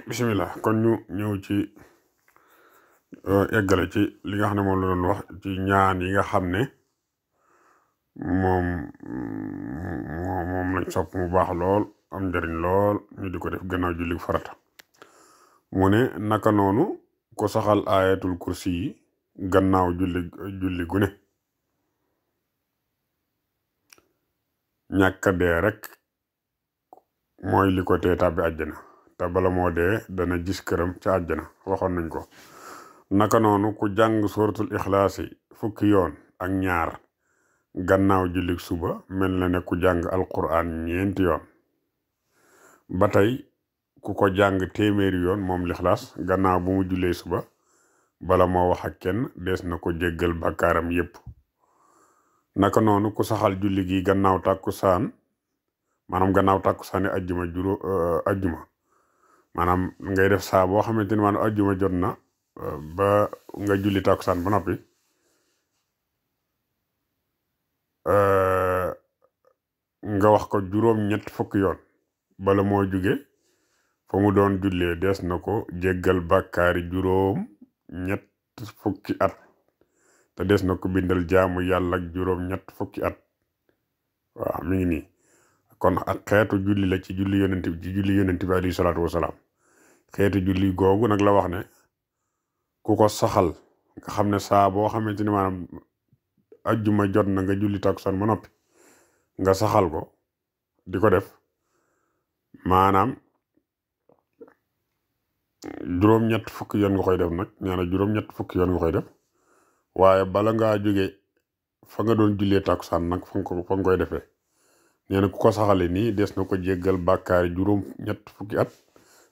bismillah kon ñu ñëw ci eggale ci li nga xam ne moom la doon wax ci ñaan yi nga xam ne moom moom lañ sopp mu baax lool am njariñ lool ñu di ko def gannaaw julli farata mu ne naka noonu ko saxal ayatul kursi yi gannaaw julli gu ne ñàkk a dee rek mooy li ko tee tàbbi àjjana te bala moo dee dana gis këram ca àjjana waxoon nañ ko naka noonu ku jàng suratul ixlaas yi fukki yoon ak ñaar gannaaw jullik suba mel na ne ku jàng alquran ñeenti yoon ba tey ku ko jàng téeméeri yoon moom lixlaas gannaaw bu mu jullee suba bala moo wax ak kenn dees na ko jéggal bakkaaram yépp naka noonu ku saxal julli gi gannaaw tàkkusaan maanaam gannaaw tàkkusaani ajjuma maanaam ngay def saa boo xamante ni maanaam ajjuma jot na ba nga julli tàkkusaan ba noppi nga wax ko juróom-ñett fukki yoon bala moo jóge fa mu doon jullee des na ko jéggal bàkkaari juróom-ñett fukki at te des na ko bindal jaamu yàlla ak juróom-ñett fukki at waaw mi ngi nii kon ak xeetu julli la ci julli yonent bi alayhi salaatu wasalaam xeetu julli googu nag la wax ne ku ko saxal nga xam ne saa boo xamante ni maanaam ajjuma jot na nga julli takkusaan ba noppi nga saxal ko di ko def maanaam juróom-ñett fukki yoon nga koy def nag nee na juróom-ñett fukki yoon nga koy def waaye bala ngaa jóge fa nga doon jullee takkusaan nag fa nga koy defee nee na ku ko saxale nii des na ko jéggal bàkkaari juróom-ñett fukki at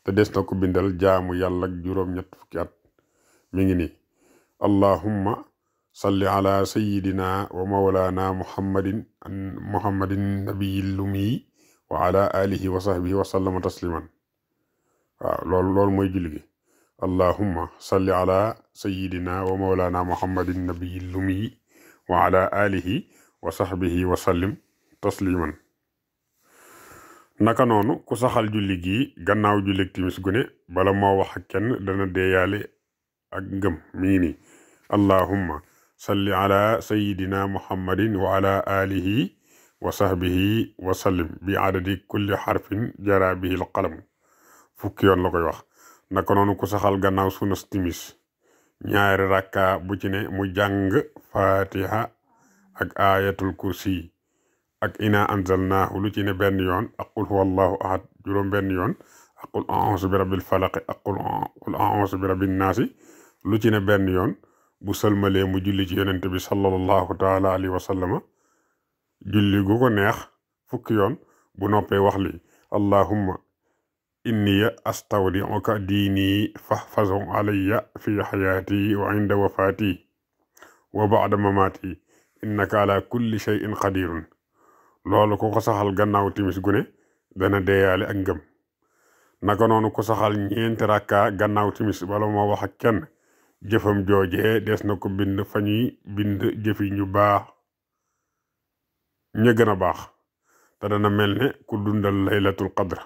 te des na ko bindal jaamu yàlla ak juróom-ñett fukki at mi ngi nii allahumma salli ala sayyidina wa mawlana muhammadin nabiyil lummi wa ala alihi wa sahbihi wa sallama tasliman waaw loolu mooy julli gi allahumma salli ala sayyidina wa mawlana muhammadin nabiyil lummi wa ala alihi wa sahbihi wa sallim tasliman naka noonu ku saxal julli gi gannaaw julli timis gu ne bala moo wax ak kenn dana deeyaale ak ngëm mi ngi nii allahumma salli ala sayyidina muhammadin wa ala alihi wa sahbihi wa sallim bi adadi kulli xarfin jara bihi al qalam fukki yoon la koy wax naka noonu ku saxal gannaaw sunas timis ñaari rakka bu ci ne mu jàng fatiha ak ayatul kursi ak ina anzalnaahu lu ci ne benn yoon ak qul huwallahu ahad juróom benn yoon ak qul a'uuzu bi rabbil falaq ak qul a'uuzu bi rabbin naasi lu ci ne benn yoon bu sëlmalee mu julli ci yonent bi sallallahu taala alayhi wa sallama julli gu ko neex fukki yoon bu noppee wax li allahumma inni astawdi'uka diini fahfazhu alayya fi hayaati wa inda wafaati wa ba'da mamaati innaka ala kulli shay'in qadirun loolu ku ko saxal gannaaw timis gu ne dana deeyaale ak ngëm naka noonu ku saxal ñeenti rakka gannaaw timis wala moo wax ak kenn jëfam joojee des na ko bind fa ñuy bind jëfi ñu baax ña gën a baax te dana mel ne ku dundal laylatul qadr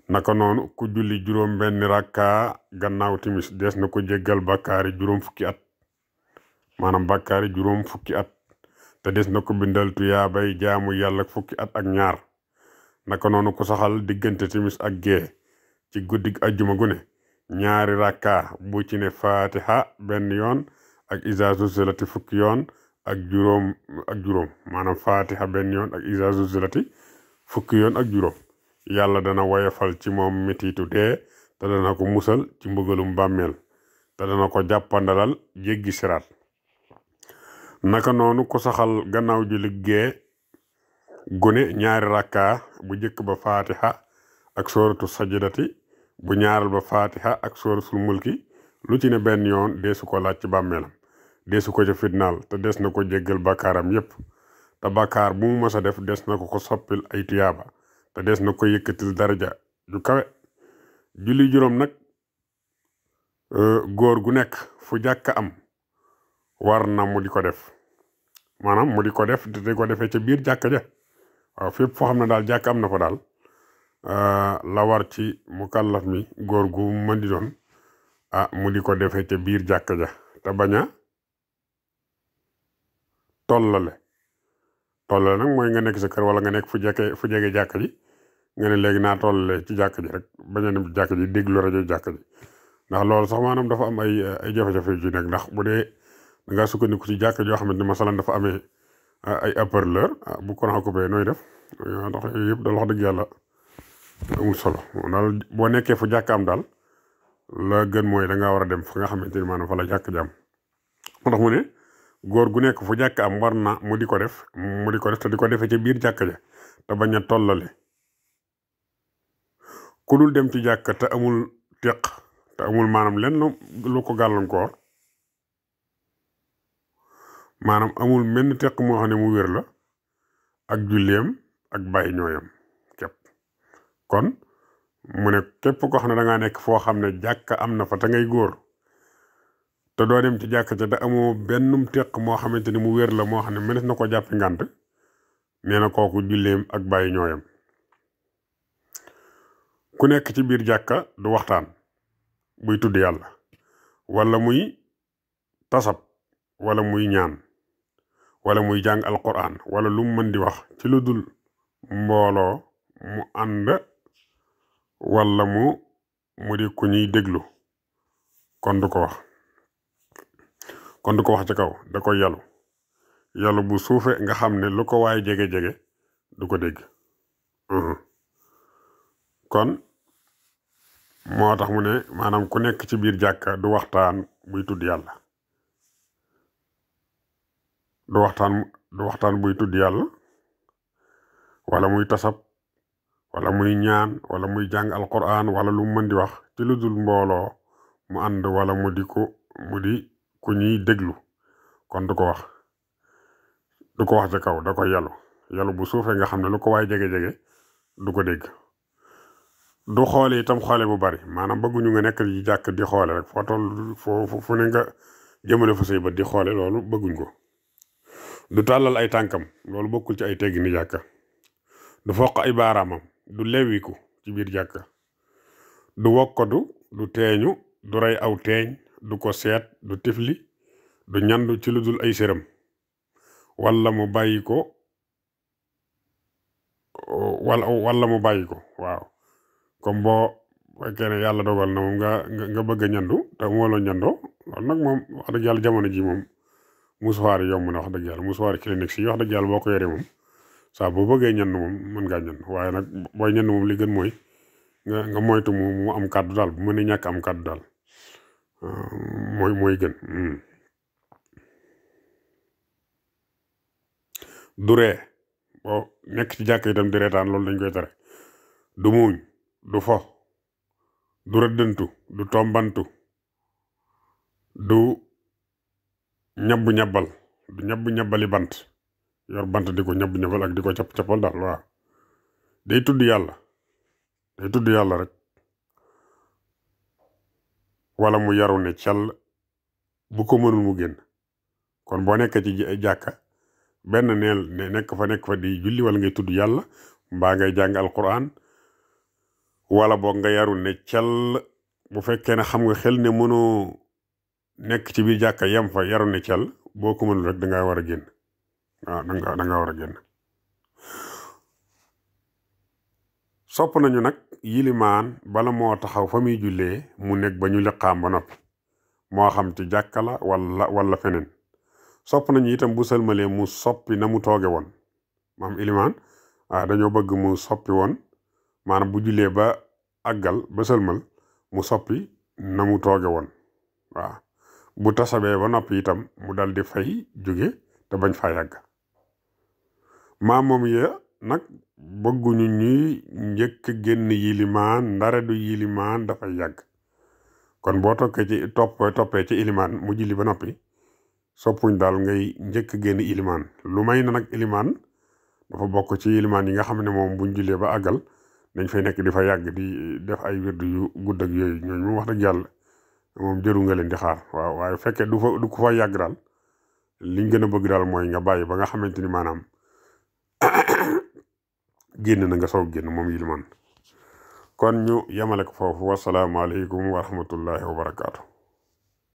naka noonu ku julli juróom benn rakka gannaaw timis des na ko jéggal bàkkaari juróom fukki at maanaam bàkkaari juróom fukki at te des na ko bindal tuyaabay jaamu yàlla fukki at ak ñaar naka noonu ku saxal diggante timis ak gee ci guddig ajjuma gu ne ñaari rakka bu ci ne fatiha benn yoon ak iza zulzilati fukki yoon ak juróom maanaam fatiha benn yoon ak iza zulzilati fukki yoon ak juróom yàlla dana woyofal ci moom metitu dee te dana ko musal ci mbugalum bàmmeel te dana ko jàppandalal jéggi siraat naka noonu ku saxal gannaaw julli gee gune ñaari rakka bu njëkk ba fatiha ak sooratu sajidati bu ñaaral ba fatiha ak sooratul mulki lu ci ne benn yoon deesu ko laaj ci bàmmeelam deesu ko ca fitnaal te des na ko jéggal bàkkaaram yépp te bàkkaar bu mu mës a def des na ko soppil ay tuyaaba te des na ko yëkkatil daraja ju kawe julli juróom nag góor gu nekk fu jàkka am war na mu di ko def maanaam mu di ko def te di ko defee ca biir jàkka ja waaw fépp foo xam ne daal jàkka am na fa daal la war ci mukallaf mi góor gu mën di doon mu di ko defee ca biir jàkka ja te bañ a tollale nag mooy nga nekk sa kër wala nga nekk fu jege jàkka ji nga ne léegi naa tollale ci jàkka ji rek bañ a dem ci jàkka ji déglu rajo jàkka ji ndax loolu sax maanaam dafa am ay jafe-jafe yu ci nekk ndax bu dee da ngaa sukkandiku ci jàkka joo xamante ni masalan dafa amee ay haut-parleur bu courant coupé nooy def ndax yooyu yëpp daal wax dëgg yàlla amul solo daal boo nekkee fu jàkka am daal la gën mooy da ngaa war a dem fa nga xamante ni maanaam fa la jàkk ji am moo tax mu ne góor gu nekk fu jàkk am war na mu di ko def te di ko defee ca biir jàkka ja te bañ a tollale ku dul dem ci jàkka te amul teq te amul maanaam lenn lu ko gàllankoor maanaam amul menn teq moo xam ne mu wér la ak julleem ak bàyyi ñooyam képp kon mu ne képp koo xam ne da ngaa nekk foo xam ne jàkka am na fa te ngay góor te doo dem ci jàkka ca te amoo bennum teq moo xamante ni mu wér la moo xam ne mënees na ko jàppi ngànt nee na kooku julleem ak bàyyi ñooyam ku nekk ci biir jàkka du waxtaan buy tudd yàlla wala muy tasab wala muy ñaan wala muy jàng alquran wala lu mu mën di wax ci lu dul mbooloo mu ànd wala mu di ku ñuy déglu kon du ko wax ci kaw da koy yalu bu suufe nga xam ne lu ko waay jege-jege du ko dégg kon moo tax mu ne maanaam ku nekk ci biir jàkka du waxtaan buy tudd yàlla du waxtaan buy tudd yàlla wala muy tasab wala muy ñaan wala muy jàng alquran wala lu mën di wax ci lu dul mbooloo mu ànd wala mu di ku ñuy déglu kon du ko wax ci kaw da koy yalu bu suufee nga xam ne lu ko waay jege-jege du ko dégg du xoole itam xoole bu bari maanaam bëgguñu nga nekk ci jàkk di xoole rek foo toll fu ne nga jëmale fa say bët di xoole loolu bëgguñ ko du tàllal ay tànkam loolu bokkul ci ay teggi ni jàkka du foq ay baaraamam du lewiku ci biir jàkka du wokkatu du teeñu du rey aw teeñ du ko seet du tifli du ñandu ci lu dul ay séram wala mu bàyyi ko waaw comme boo fekkee ne yàlla dogal na moom nga bëgg a ñandu te moo la ñandoo loolu nag moom wax dëgg yàlla jamono ji moom musuwaar yi yomb na wax dëgg yàlla musuwaar clinique si wax dëgg yàlla boo ko yoree moom saa boo bëggee ñandu moom mën ngaa ñandu waaye nag booy ñandu moom li gën mooy nga moytu mu am kàddu daal bu mën a ñàkk am kàddu daal mooy gën du ree boo nekk ci jàkk itam di reetaan loolu dañ koy tere du muuñ du fo du rëddantu du tombantu du ñabbu-ñabbali bant yor bant di ko ñabbu-ñabbal ak di ko capp-cappal daal waaw day tudd yàlla rek wala mu yaru ne cal bu ko mënul mu génn kon boo nekk ci jàkka benn neel ne nekk fa di julli wala ngay tudd yàlla mbaa ngay jàng alquran wala boog nga yaru ne cal bu fekkee ne xam nga xel ne mënoo nekk ci biir jàkka yem fa yaru ne cal boo ko mënul rek dangaa war a génn waaw danga war a génn sopp nañu nag yilimaan bala moo taxaw fa muy jullee mu nekk ba ñu liqaam ba noppi moo xam ci jàkka la wala feneen sopp nañu itam bu sëlmalee mu soppi na mu tooge woon maam ilimaan dañoo bëgg mu soppi woon maanaam bu jullee ba àggal ba sëlmal mu soppi na mu tooge woon waaw bu tasabee ba noppi itam mu dal di fay jóge te bañ faa yàgg moom ya nag bëgguñu ñuy njëkk génn yilimaan ndare du yilimaan dafay yàgg kon boo toppee ci ilimaan mu julli ba noppi soppuñ daal ngay njëkk génn ilimaan lu may na nag ilimaan dafa bokk ci ilimaan yi nga xam ne moom buñ jullee ba àggal dañ fay nekk di fa yàgg di def ay wirdu yu gudd ak yooyu ñooñu moom wax dëgg yàlla moom jëru nga leen di xaar waaw waaye fekkee du ko fa yàgg daal liñ gën a bëgg daal mooy nga bàyyi ba nga xamante ni maanaam génn na nga soog génn moom yilimaan kon ñu yemale ko foofu wasalaamaaleykum wa rahmatullahi wa barakaatu.